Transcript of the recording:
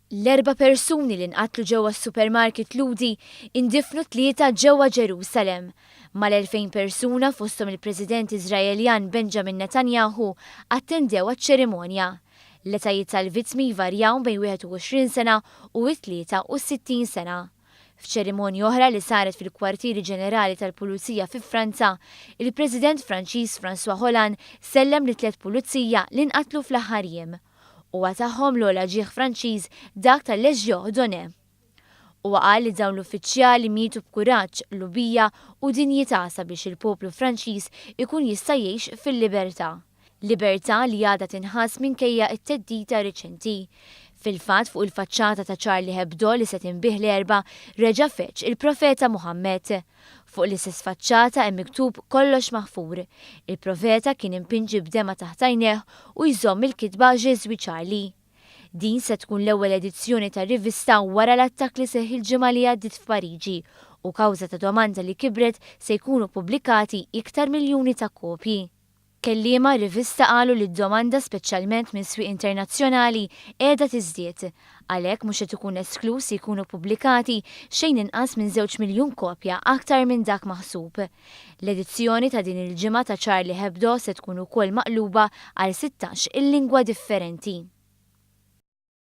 L-erba' persuni li nqatlu ġewwa s-supermarket Lhudi indifnu t-Tlieta ġewwa Ġerusalemm. Mal-2,000 persuna fosthom il-President Iżraeljan Benjamin Netanyahu attendew għaċ-ċerimonja. L-etajiet tal-vittmi jvarjaw bejn 21 sena u 63 sena. F'ċerimonja oħra li saret fil-kwartieri ġenerali tal-Pulizija fi Franza, il-President Franċiż François Hollande sellem lit-tliet pulizija li nqatlu fl-aħħar jiem. Huwa tahom l-ogħla ġieħ Franċiż, dak tal-Légion d'honneur. Huwa qal li dawn l-uffiċjali mietu b'kuraġġ, qlubija u dinjità sabiex il-poplu Franċiż ikun jista' jgħix fil-libertà. Libertà li għadha tinħass minkejja t-theddida riċenti. Fil-fatt, fuq il-faċċata ta' Charlie Hebdo li se tinbiegħ l-Erbgħa reġa' feġġ il-Profeta Muhammad. Fuq l-istess faċċata hemm miktub kollox maħfur. Il-Profeta kien impinġi b'demgħa taħt għajnejh u jżomm il-kitba Je suis Charlie. Din se tkun l-ewwel edizzjoni tar-rivista wara l-attakk li seħħ il-ġimgħa li għaddiet f'Pariġi u kawża ta' domanda li kibret se jkunu ppubblikati iktar miljuni ta' kopji. Kelliema rivista qalu li d-domanda speċjalment minn swieq internazzjonali qiegħda tiżdied. Għalhekk mhux qed ikun eskluż li jkunu ppubblikati xejn inqas minn żewġ miljun kopja aktar minn dak maħsub. L-edizzjoni ta' din il-ġimgħa ta' Charlie Hebdo se tkun ukoll maqluba għal 16 il-lingwa differenti.